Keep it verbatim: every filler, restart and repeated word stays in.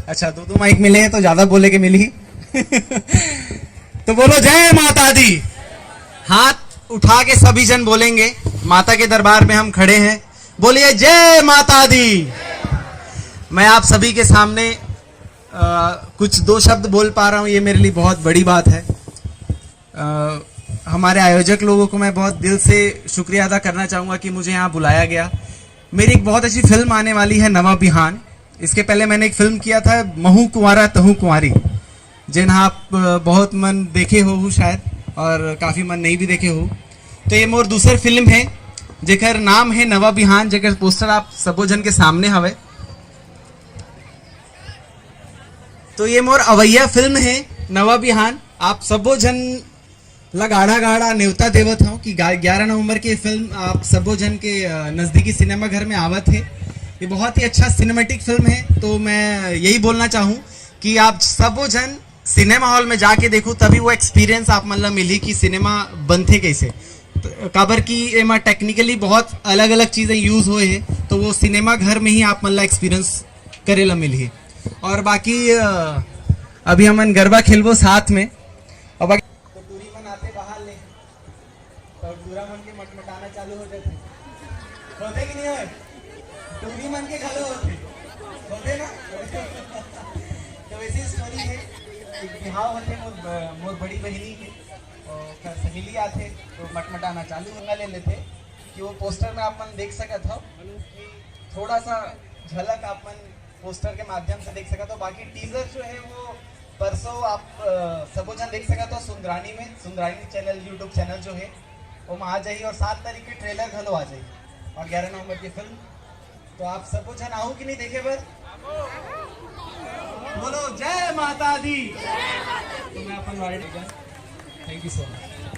अच्छा, दो दो माइक मिले हैं तो ज्यादा बोले के मिली। तो बोलो जय माता दी। हाथ उठा के सभी जन बोलेंगे, माता के दरबार में हम खड़े हैं। बोलिए जय माता दी। मैं आप सभी के सामने अ, कुछ दो शब्द बोल पा रहा हूँ, ये मेरे लिए बहुत बड़ी बात है। अ, हमारे आयोजक लोगों को मैं बहुत दिल से शुक्रिया अदा करना चाहूँगा कि मुझे यहाँ बुलाया गया। मेरी एक बहुत अच्छी फिल्म आने वाली है नवा बिहान। इसके पहले मैंने एक फिल्म किया था, महू कुंवारा तहू कुंवारी, जेन आप अ, बहुत मन देखे हो शायद, और काफ़ी मन नहीं भी देखे हो। तो ये मोर दूसर फिल्म है, जेकर नाम है नवा बिहान, जेकर पोस्टर आप सबो जन के सामने हवे। तो ये मोर अवैया फिल्म है नवा बिहान। आप सबो झन ला गाढ़ा गाढ़ा नेवता देवत हूँ कि ग्यारह नवंबर की फिल्म आप सबो झन के अ, नजदीकी सिनेमा घर में आवत है। ये बहुत ही अच्छा सिनेमैटिक फिल्म है, तो मैं यही बोलना चाहूँ कि आप सबो झन सिनेमा हॉल में जाके देखो, तभी वो एक्सपीरियंस आप मन ला मिली कि सिनेमा बनथे कैसे। तो काबर कि एमा टेक्निकली बहुत अलग अलग चीजें यूज हुए हैं, तो वो सिनेमा घर में ही आप मन ला एक्सपीरियंस करे ला मिलही। और बाकी अ, अभी हमन गरबा खेलबो साथ में। और बाकी तो टूरी मन आते बाहर ले, तो टूरा मन के मटमटाना चालू हो जाते। होते कि नहीं होए? टूरी मन के घलो होते, होते ना? तो वैसी स्टोरी है। एक बिहाव होते मोर, मोर बड़ी बहिनी के, और सहेली आते तो मटमटाना चालू होना ले लेते कि वो पोस्टर में आप मन देख सकत हो कि थोड़ा सा झलक आप मन पोस्टर के माध्यम से देख सकत हो। बाकी टीजर जो है वो परसों आप अ, सबो झन देख सकत हो सुंदरानी में। सुंदरानी चैनल, यूट्यूब चैनल जो है, वो में आ जाइए, और सात तारीख की ट्रेलर घलो आ जाइए, और ग्यारह नवंबर की फिल्म। तो आप सबो झन आओ कि नहीं देखे बर? बोलो जय माता दी। तो मैं अपन वाले, थैंक यू सो मच।